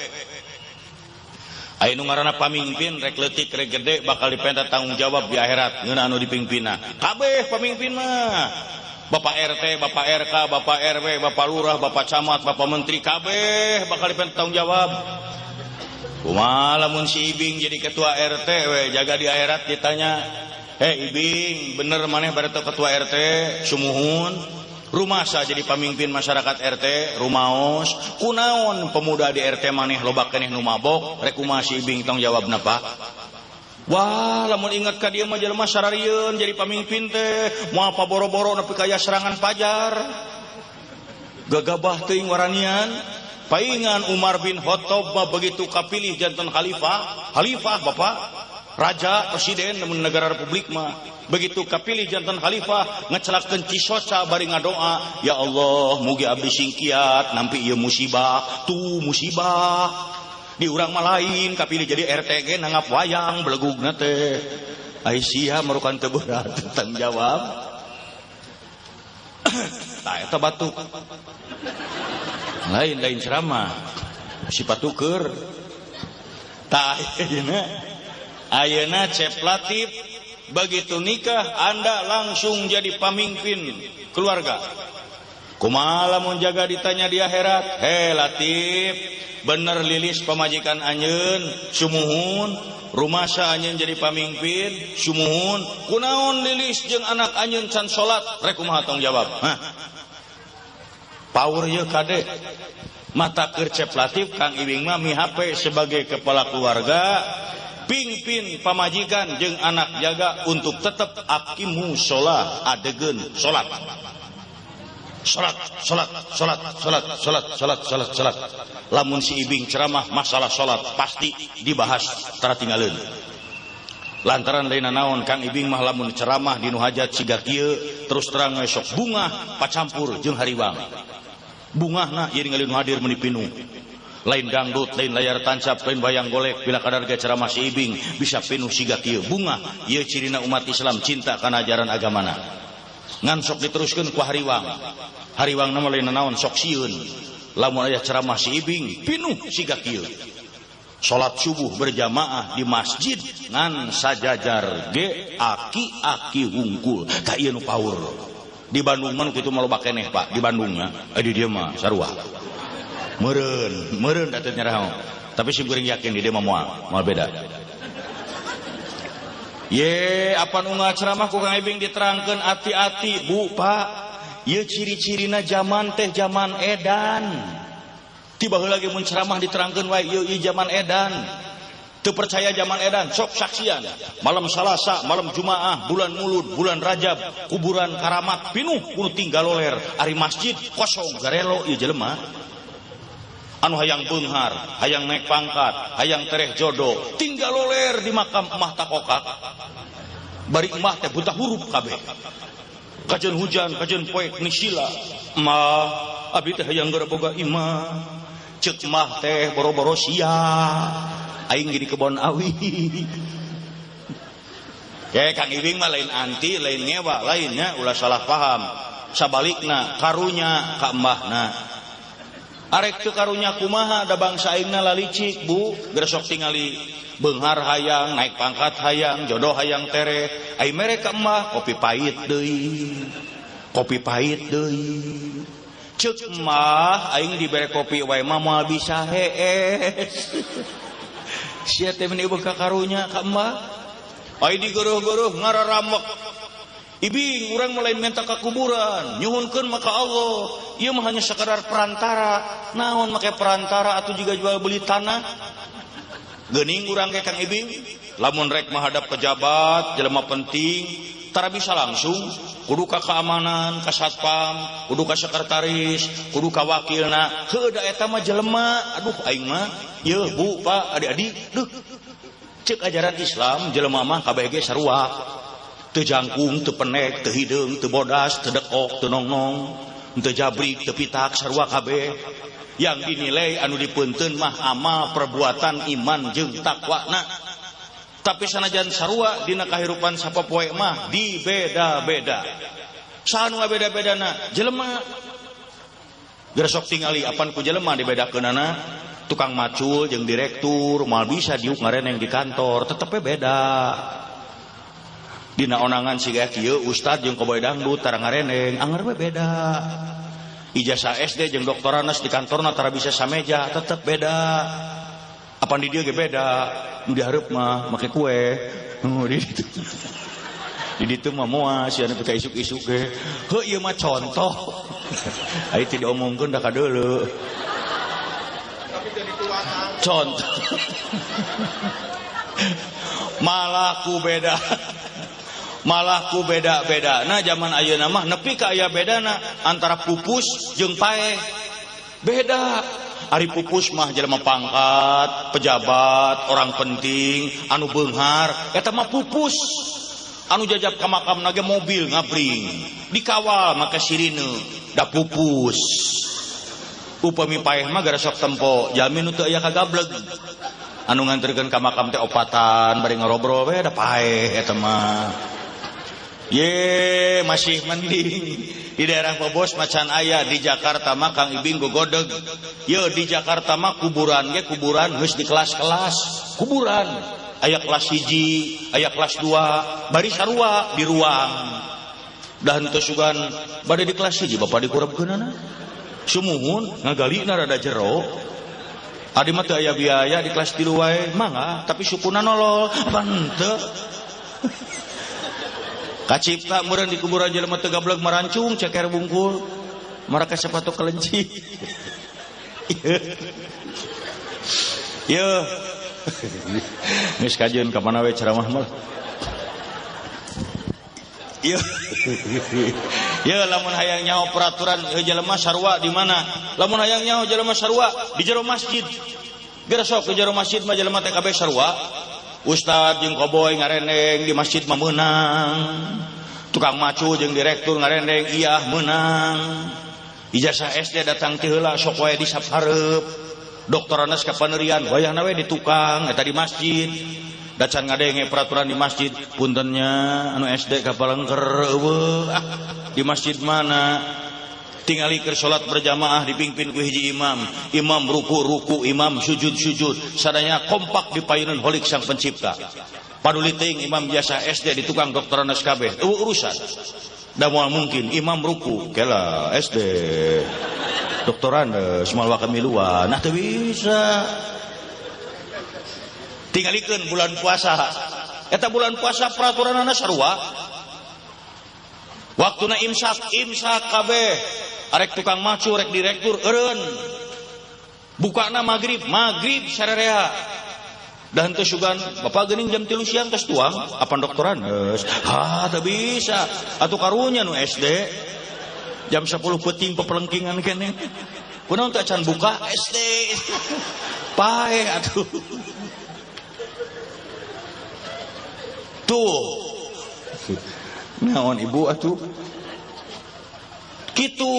Aya nu ngaranna pamingpin rek leutik rek gede bakal dipenta tanggung jawab di akhirat ngeunah anu dipingpinna. Kabeh pamingpin mah. Bapak RT, Bapak RK, Bapak RW, Bapak Lurah, Bapak Camat, Bapak Menteri kabeh bakal dipenta tanggung jawab. Kumaha lamun si Ibing jadi ketua RT we jaga di akhirat ditanya, "Eh Ibing, bener maneh bareto ketua RT sumuhun? Rumasa jadi pamimpin masyarakat RT rumaos, kunaon pemuda di RT maneh loba keneh nu mabok, rek kumaha si Ibing tong jawabna Pak?" Wah, lamun ingat ka dieu mah jelema sararieun jadi pamimpin teh, moal paboro-boro nepi ka aya serangan pajar. Gagabah teuing waranian. Paingan Umar bin Khattab mah begitu kapilih janten khalifah, khalifah Bapak, raja, presiden namun negara republik mah begitu kapilih janten khalifah ngecelakeun cisoca bari ngadoa, ya Allah mugi abdi singkiat nampi ieu musibah, tuh musibah. Di urang mah lain kapilih jadi RTG nanggap wayang belegugna teh. Ai sia merukan teu berat tanggung jawab. Tah eta batuk. Lain-lain ceramah sifat tuker. Tah ayeuna ayeuna Cep Latif begitu nikah Anda langsung jadi pamimpin keluarga. Kumaha lamun jaga ditanya di akhirat, "He Latif, bener lilis pamajikan anjeun sumuhun, rumasa anjeun jadi pamimpin sumuhun, kunaon lilis jeung anak anjeun can salat, rek kumaha tong jawab?" Hah? Power ye kade. Mata keur Cep Latif Kang Ibing mah mihape sebagai kepala keluarga, pingpin pamajikan jeung anak jaga untuk tetap akimu sholat, adegeun salat. Salat, salat, salat, salat, salat, salat, salat, salat. Lamun si Ibing ceramah masalah salat pasti dibahas tara tinggaleun. Lantaran lain naon Kang Ibing mah lamun ceramah di nu hajat siga kieu terus terang we sok bungah pacampur jeung hariwang. Bungahna ieu ningali nu hadir meuni pinuh. Lain dangdut, lain layar tancap, lain wayang golek, bila kadar ge ceramah si Ibing bisa pinuh siga kieu. Bungah ieu cirina umat Islam cinta kana ajaran agamana. Ngan sok diteruskeun ku hariwang. Hariwangna mah lain naon sok sieun. Lamun aya ceramah si Ibing pinuh siga kieu. Salat subuh berjamaah di masjid ngan sajajar ge aki-aki hungkul. Ka ieu nu power. Di Bandung mah kitu mah loba keneh Pak, di Bandung mah. Di dieu mah sarua. Meureun, meureun da teu nyaraho. Tapi sim kuring yakin di dieu mah moal beda. Ye, apan unggal ceramah ku Kang Ibing diterangkeun ati-ati, Bu, Pak. Ieu ciri-cirina zaman teh zaman edan. Tiba heula ge mun ceramah diterangkeun wae ieu ieu zaman edan. Teu percaya zaman edan, sok saksian. Malam Salasa, malam Jumaah, bulan Mulud, bulan Rajab, kuburan karamat pinuh kudu tinggal loler, ari masjid kosong garelo ieu jelema. Anu hayang beunghar, hayang naik pangkat, hayang tereh jodoh, tinggal loler di makam emah takokak. Bari emah teh buta huruf kabeh. Kajeun hujan, kajeun poek nisila. Emah, abdi teh hayang gara boga imah. Ceuk mah teh boro-boro sia. Aing di kebon awi. Kayak Kang Ibing mah lain anti, lain ngewa, lainnya ulah salah paham. Sabalikna karunya ka embahna. Arek teu karunya kumaha da bangsa aingna lalicik, Bu. Geus sok tingali beunghar hayang, naik pangkat hayang, jodoh hayang tere. Ai mere ka emah kopi pahit deui. Kopi pahit deui. Ceuk mah aing dibere kopi wae mah moal bisa hees. Sia teh meni eueuh ka karunya ka emah. Ai digeureuh-geureuh ngararamek. Ibing urang mah lain minta ka kuburan, nyuhunkeun mah ka Allah. Ieu mah hanya sekadar perantara. Naon make perantara atuh juga jual beli tanah. Geuning urang ge Kang Ibing, lamun rek menghadap pejabat, jelema penting, tara bisa langsung, kudu ka keamanan, ka satpam, kudu ka sekretaris, kudu ka wakilna. Heuh da eta mah jelema, aduh aing mah, yeuh Bu, Pak, adik-adik, duh. Cek ajaran Islam jelema mah kabeh ge sarua. Teu jangkung, teu penek, teu hideung, teu bodas, teu dekok, teu nongnong, teu jabrik, teu pitak, sarua kabeh. Yang dinilai anu dipunten mah amal perbuatan iman jeung takwana. Tapi sanajan sarua dina kahirupan sapopoe mah dibeda-beda. Saha nu ngabeda-bedana? Jelema. Geura sok tingali apan ku jelema dibedakeunana. Tukang macul jeung direktur moal bisa diuk ngareneng di kantor, tetep we beda. Dina onangan siga kieu ustad jeung koboy dangdut tara ngareneng, anger we beda. Ijazah SD jeung doktoranas di kantorna tara bisa sameja, tetep beda. Apan di dieu ge beda, nu dihareup mah make kue. Nu di ditu. Di ditu mah moal sia nepi ka isuk-isuk ge. Heuh ieu mah contoh. Ai teu diomongkeun da kadeuleu. Contoh. Malah ku beda. Malah ku beda-beda. Nah zaman ayeuna mah nepi ka aya bedana antara pupus jeung paeh. Beda. Ari pupus mah jelema pangkat, pejabat, orang penting, anu beunghar, eta mah pupus. Anu jajab ka makamna ge mobil ngabring, dikawal make sirine, da pupus. Upami paeh mah gara sok tempo, jalmi nu teu aya kagableg. Anu nganterkeun ka makam teh opatan bari ngarobrol we da paeh eta mah. Ye, masih mending di daerah Bobos macan aya, di Jakarta mah Kang Ibing gogodeg. Ye, di Jakarta mah kuburan ge kuburan geus di kelas-kelas, kuburan. Aya kelas 1, aya kelas 2, bari sarua di ruang. Da henteu sugan bade di kelas 1 bapak dikurebkeunana. Sumuhun ngagalina rada jero. Adi mah teu aya biaya di kelas 3 wae, mangga, tapi sukuna nolol, apa henteu. Kacipta meureun di kuburan jelema teu gableg marancung ceker bungkul maraka sepatu kelenci. Yeuh. Geus kajeun ka mana we ceramah mah. Yeuh. Yeuh lamun hayang nyaho peraturan jelema sarua di mana? Lamun hayang nyaho jelema sarua di jero masjid. Geura sok di jero masjid mah jelema teh kabeh sarua. Ustad jeung koboy ngarendeng di masjid mah meunang. Tukang macu jeung direktur ngarendeng iyah meunang. Ijazah SD datang ti heula sok wae di sap hareup. Doktoranas ka panerian wayahna we di tukang eta di masjid. Da can ngadenge peraturan di masjid, puntennya anu SD ka palengker eueuh. Ah, di masjid mana? Tingali keur salat berjamaah dipimpin ku hiji imam, imam ruku-ruku, imam sujud-sujud, sadaya kompak di payunan holik sang pencipta. Paduli teuing imam biasa SD di tukang doktoranas kabeh, eueuh urusan. Da moal mungkin imam ruku, kela SD doktoranas moal wakamiluan, nah teu bisa. Tingalikeun bulan puasa. Eta bulan puasa peraturanana sarua. Waktuna imsak, imsak kabeh. Arek tukang macu, rek direktur eureun. Bukana magrib, magrib sararea. Da henteu sugan, bapak geuning jam 3 siang geus tuang, apan doktoranes. Ha, teu bisa. Atuh karunya nu SD. Jam 10 peuting pepelengkingan keneh. Kunaon teh acan buka SD. Paeh atuh. Tuh. Naon ibu atuh? Kitu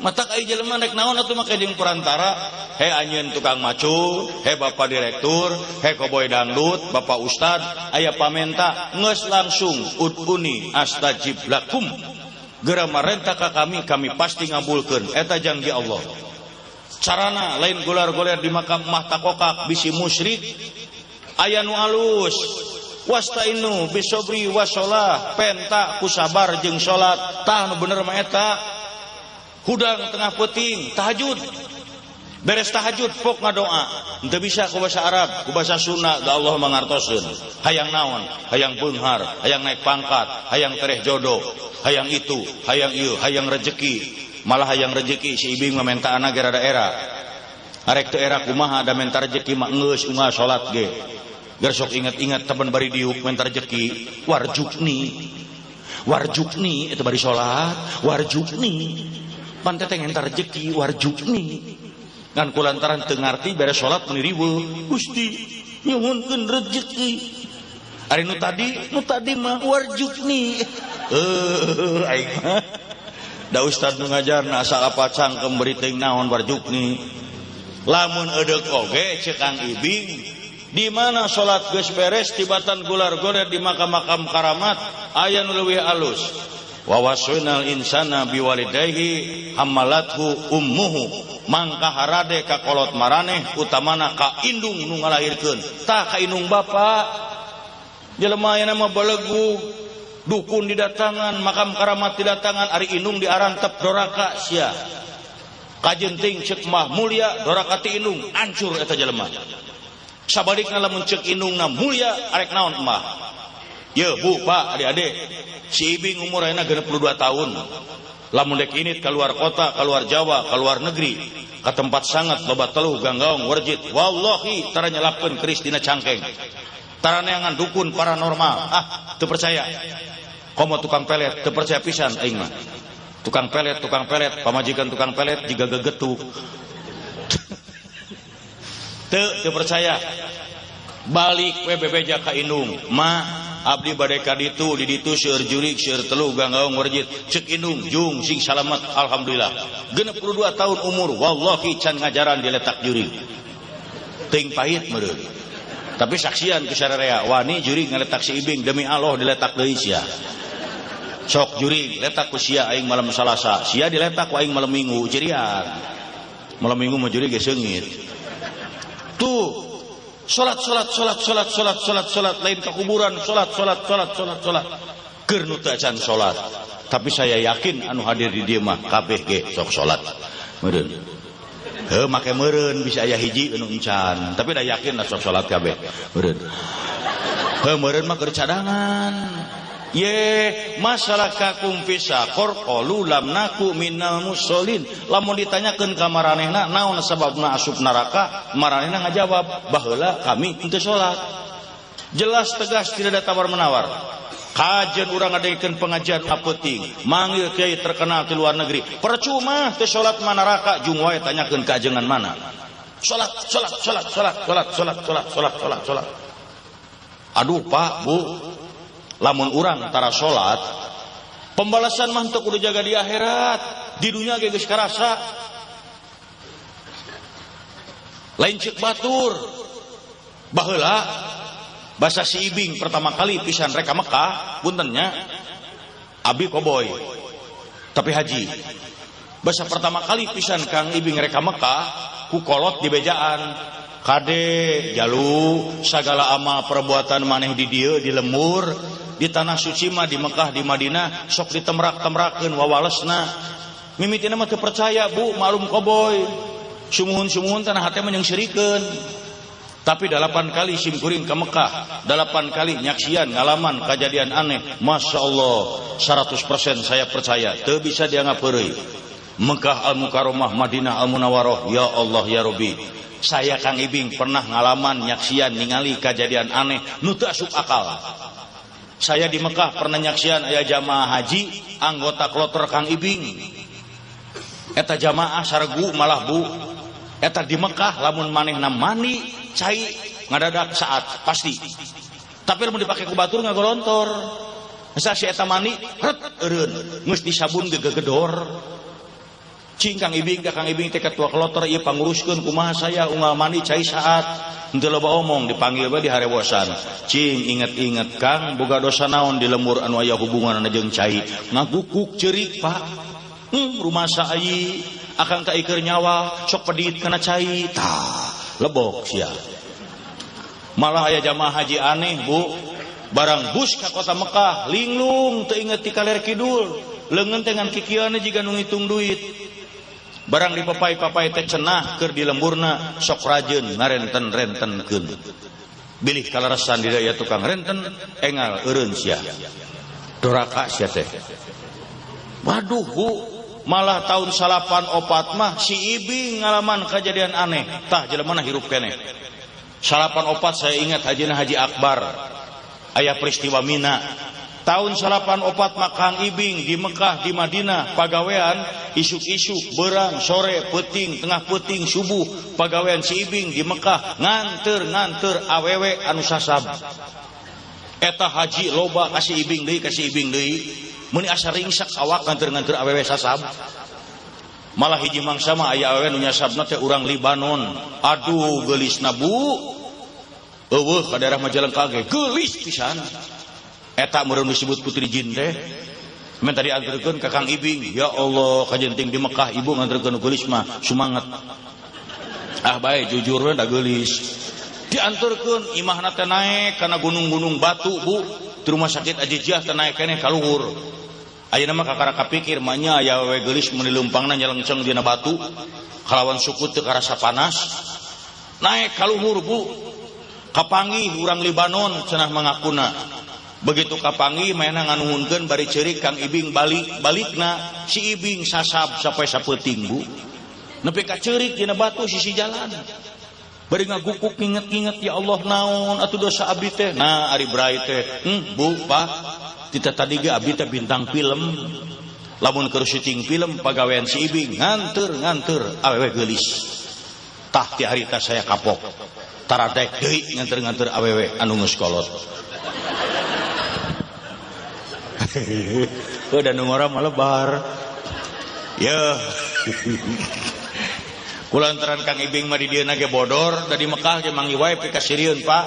matak ai jelema rek naon atuh make jeung perantara, he anjeun tukang macul, he bapak direktur, he koboy dangdut, bapak ustad, aya pamenta geus langsung uduni astajib lakum. Geura marenta ka kami, kami pasti ngabulkeun. Eta janji Allah. Carana lain golar-goler di makam mah takokak bisi musyrik, aya nu alus. Wastainu bisobri wasolah, penta ku sabar jeung salat, tah nu bener mah eta. Hudang tengah peuting tahajud, beres tahajud pok ngadoa, henteu bisa ku bahasa Arab, ku bahasa Sunda, da Allah mangartoseun. Hayang naon? Hayang beunghar, hayang naik pangkat, hayang tereh jodoh, hayang itu, hayang ieu, hayang rejeki. Malah hayang rejeki si ibing mah mentaana ge rada era. Arek teu era kumaha da menta rejeki mah geus unggal salat ge. Geus sok inget-inget taban bari diuk menta rejeki warjukni. Warjukni eta bari salat, warjukni. Pan teh menta rejeki warjukni. Ngan kulantaran teu ngarti beres salat meuni riweuh. Gusti nyuhunkeun rejeki. Ari nu tadi mah warjukni. Aing mah da ustad nu ngajarna asal apa cangkem beri teuing naon warjukni. Lamun edeuk oge ceuk Kang Ibing di mana salat geus beres tibatan gular goler di makam-makam karamat aya nu leuwih alus. Wa wasainal insana biwalidayhi hamalathu ummuhu mangka harade ka kolot maraneh utamana ka indung nu ngalahirkeun tah ka indung bapa. Jelema ayeuna mah belegu dukun didatangan, makam karamat didatangan, ari indung diarantep doraka sia. Kajenting ceuk mah mulia doraka ti indung hancur eta jelema. Sabalikna lamun ceuk indungna mulia arek naon mah. Ye bu pak adik-adik, si Ibing umur ayeuna 62 tahun. Lamun dek init keluar kota, keluar Jawa, keluar negeri, ka tempat sangat loba teluh ganggaong werjit, wallahi tara nyelapkeun keris dina cangkeng. Tara neangan dukun paranormal. Ah, teu percaya. Komo tukang pelet, teu percaya pisan aing mah. Tukang pelet, pamajikan tukang pelet jiga gegetuk. Teu percaya. Balik we bebeja ka indung, ma abdi bade ka ditu di ditu seueur jurig seueur teluh ganggaong werjit ceuk indung jung sing salamet alhamdulillah. 62 tahun umur wallahi can ngajaran diletak jurig. Teuing pahit meureun. Tapi saksian ku sararea wani jurig ngaletak si Ibing demi Allah diletak deui sia. Sok jurig letak ku sia aing malam Salasa, sia diletak ku aing malam Minggu cirian. Malam Minggu mah jurig geus seungit. Tuh salat salat salat salat salat salat salat lain ke kuburan salat salat salat salat salat keur nu teu acan salat. Tapi saya yakin anu hadir di dieu mah kabeh ge sok salat. Meureun. Heuh make meureun bisa aya hiji anu encan, tapi da yakin lah sok salat kabeh. Meureun. Heuh meureun mah keur cadangan. Ye masalah kakum fisakor qalu lam naku minal musallin. Lamun ditanyakeun ka maranehna naon sababna asup neraka, maranehna ngajawab baheula kami henteu salat. Jelas tegas tidak ada tawar menawar. Kajian urang ngadengekeun pengajian apeuting, manggil kiai terkenal di luar negeri. Percuma teu salat mah neraka, jung wae tanyakeun ka ajengan mana. Salat salat salat salat salat salat salat salat salat salat. Aduh Pak, Bu, lamun urang tara salat, pembalasan mah teu kudu jaga di akhirat, di dunia ge geus karasa. Lain ceuk batur. Baheula basa si Ibing pertama kali pisan rek ka Mekah, puntennya abi koboy tapi haji. Basa pertama kali pisan Kang Ibing rek ka Mekah, ku kolot di bejaan. Kade jalu sagala amal perbuatan maneh di dieu di lembur di tanah suci mah di Mekah di Madinah sok ditemrak-temrakeun wawalesna. Mimitina mah teu percaya bu, malum koboy. Sumuhun-sumuhun tanah hate mah nyeungseurikeun. Tapi 8 kali simkuring ke Mekah, 8 kali nyaksian ngalaman kejadian aneh. Masya Allah, 100% saya percaya, teu bisa dianggap heureuy. Mekah Al-Mukarramah, Madinah Al-Munawwarah, ya Allah ya Rabbi. Saya Kang Ibing pernah ngalaman nyaksian ningali kejadian aneh nu teu asup akal. Saya di Mekah pernah nyaksian aya jamaah haji anggota kloter Kang Ibing. Eta jamaah saregu malah bu. Eta di Mekah lamun manehna mandi cai ngadadak saat pasti. Tapi lamun dipake ku batur ngagolontor. Asa si eta mandi ret eureun geus disabun gegedor. Cing Kang Ibing ka Kang Ibing teh ketua kloter ieu panguruskeun kumaha saya unggal mandi cai saat. Henteu loba omong dipanggil bae di harewosan. Cing inget-inget Kang boga dosa naon di lembur anu aya hubunganna jeung cai. Ngagukuk ceurik Pak. Rumasa ai akang ka iker nyawa sok pedit kana cai. Tah lebok sia. Malah aya jamaah haji aneh bu, barang bus ka kota Mekah linglung teu inget ti kaler kidul. Leungeun teh ngan kikieuan jiga nu ngitung duit. Barang dipapai-papai teh cenah keur di lemburna sok rajeun ngarenten-rentenkeun. Bilih kaleresan di daya tukang renten engal eureun sia. Doraka sia teh. Waduh bu, Malah tahun 94 mah si Ibing ngalaman kejadian aneh. Tah jelema mana hirup keneh. 94 saya ingat hajina Haji Akbar. Aya peristiwa Mina. Tahun 94 mah Kang Ibing di Mekah, di Madinah, pagawean isuk-isuk, berang, sore, peuting, tengah peuting, subuh, pagawean si Ibing di Mekah nganter-nganter awewe anu sasab. Eta haji loba kasih Ibing deui, kasih Ibing deui. Meuni asa ringsak awak nganter-nganter awewe sasab. Malah hiji mangsa mah aya awewe nu nyasabna teh urang Libanon. Aduh geulisna bu. Eueuh ka daerah Majalengka ge geulis pisan. Eta meureun disebut putri jin teh. Men tadi anterkeun ka Kang Ibing, ya Allah kajenting di Mekah ibu nganterkeun nu geulis mah sumanget. Ah bae jujur we da geulis. Dianterkeun imahna teh naek kana gunung-gunung batu bu. Di rumah sakit Ajijiah teh naek keneh ka luhur. Ayeuna mah kakara kapikir mah nya aya we geulis mun dileumpangna nyelengceng dina batu kalawan suku teu karasa panas. Naek ka luhur bu. Kapanggih urang Libanon cenah mangakuna. Begitu kapanggih mainna nganuhunkeun bari ceurik Kang Ibing balik balikna si Ibing sasab sampai sapeuting bu. Nepi ka ceurik dina batu sisi jalan. Bari ngagukuk nginget-nginget ya Allah naon atuh dosa abdi teh. Nah ari brai teh, bu pak tita tadi ge abdi teh bintang film. Lamun keur syuting film pagawean si Ibing nganter-nganter awewe geulis. Tah ti harita saya kapok. Taradek deui nganter-nganter awewe anu geus kolot. Udah nu ngora mah lebar. Yeuh. Kulantaran Kang Ibing mah di dieuna ge bodor, da di Mekah ge manggih wae pikasirieun Pak.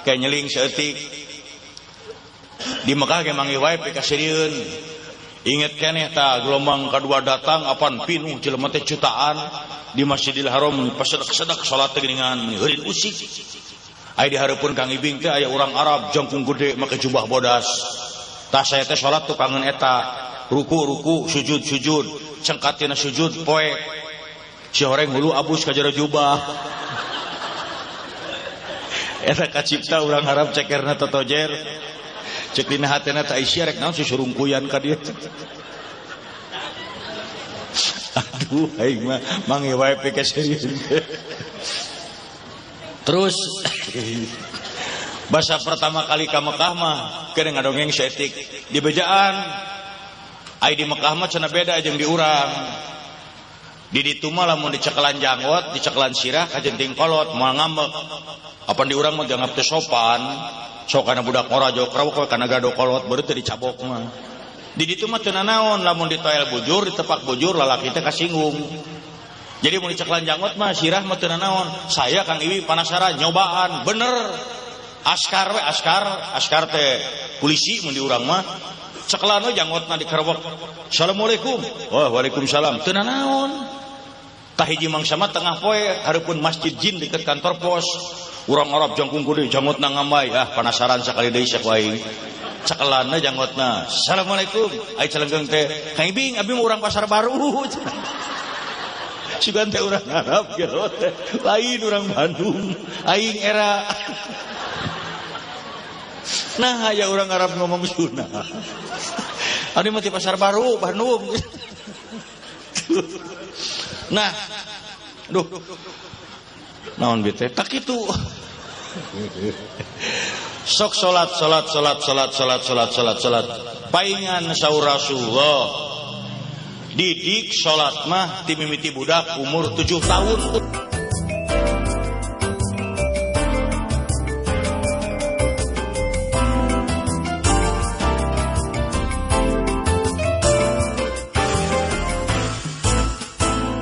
Kayak nyeling saeutik. Di Mekah ge manggih wae pikasirieun. Inget keneh tah gelombang kadua datang apan pinuh jelema teh jutaan di Masjidil Haram pasedak-sedak salat teh geuningan heurin usik. Aya di hareupeun Kang Ibing teh aya urang Arab jangkung gede make jubah bodas. Tah saya teh salat tukangeun eta, ruku-ruku, sujud-sujud, cengkatina sujud poe. Si horeng hulu abus ka jero jubah. Eta kacipta urang Arab cekerna totojer. Cek dina hatena teh Aisyah rek naon susurungkuyan ka dieu. Aduh aing mah mangi wae pikasirieun. Terus basa pertama kali ka Mekah mah keur ngadongeng saeutik di bejaan. Ai di Mekah mah cenah beda jeung di urang. Di ditu mah lamun dicekelan janggot, dicekelan sirah kajenting kolot moal ngambek. Apan di urang mah dianggap teu sopan. Sok kana budak ngora jauh krawek kana gado kolot baru teu dicabok mah. Di ditu mah teu nanaon lamun ditoel bujur, ditepak bujur lalaki teh kasinggung. Jadi mun dicekelan janggot mah sirah mah teu nanaon. Saya Kang Iwi panasaran nyobaan bener. Askar we askar, askar teh polisi mun di urang mah cekelan we janggotna dikerewek. Assalamualaikum. Wah, waalaikumsalam. Teu nanaon. Tah hiji mangsa mah tengah poe hareupeun masjid jin deket kantor pos. Urang Arab jangkung gede janggotna ngambay. Ah, panasaran sakali deui sok aing. Cekelanna janggotna. Assalamualaikum. Ai celenggeng teh, Kang Ibing abi mah urang Pasar Baru. Sugan teh urang Arab gelo teh. Lain urang Bandung. Aing era. Nah, aya urang Arab ngomong Sunda. Anu mah ti Pasar Baru, Bandung. Nah, duh. Naon bete? Tak kitu. Sok salat salat salat salat salat salat salat salat. Paingan saur Rasulullah. Didik salat mah ti mimiti budak umur 7 tahun.